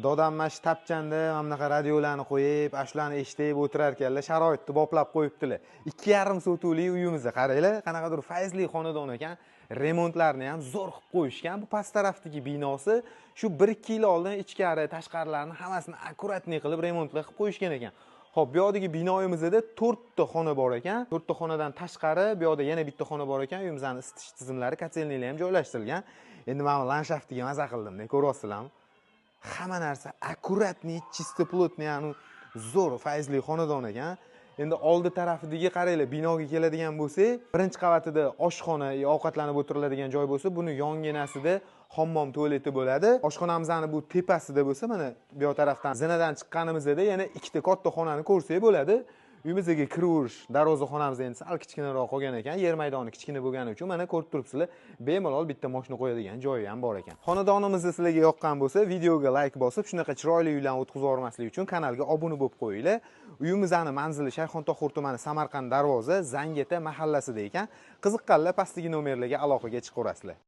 Dodam mana shu tapchanda mana bunaqa radiolarni qo'yib, shularni eshitib o'tirar ekanlar, sharoitni boplab qo'yibdilar. 2,5 sotuvli uyimizni qaranglar, qanaqadir fayzli xonadon ekan. Remontlarni ham zo'r qilib qo'yishgan. Bu past tarafdagi binosi shu 1-2 yil oldin ichkari, tashqarilarini hammasini аккуратный qilib remontlar qilib qo'yishgan ekan. Xo'p, bu yoqdagi binoyimizda 4 ta xona bor ekan. 4 ta xonadan tashqari bu yoqda yana bitta xona bor ekan. Uyimizning isitish tizimlari, котельный lar ham joylashtirilgan. Endi mana bu landshaftiga maza qildim, ko'ryapsizlarmi? Hamma narsa аккуратный, чистоплотный, ya'ni zo'r fayzli xonadon ekan. Endi oldi tarafidagi qaranglar, binoga keladigan bo'lsak, birinchi qavatida oshxona, ovqatlanib o'tiriladigan joy bo'lsa, buni yonginasida hammom tualeti bo'ladi. Oshxonamizni bu tepasida bo'lsa, mana bu yoq tarafdan zinadan chiqqanimizda yana ikkita katta xonani ko'rsak bo'ladi. Uyimizga kiraverish darvozaxonamiz endi sal kichkinaroq qolgan ekan, yer maydoni kichkina bo'lgani uchun mana ko'rib turibsizlar, bemalol bitta mashina qo'yadigan joyi ham bor ekan. Xonadonimizni sizlarga yoqqan bo'lsa, videoga layk bosib, shunaqa chiroyli uylarni o'tkazib yubormaslik uchun kanalga obuna bo'lib qo'yinglar. Uyimizni manzili Shayxontohur tumani, Samarqand darvoza, Zangeta mahallasida ekan. Qiziqqanlar pastdagi nomerlarga aloqaga chiqaverasizlar.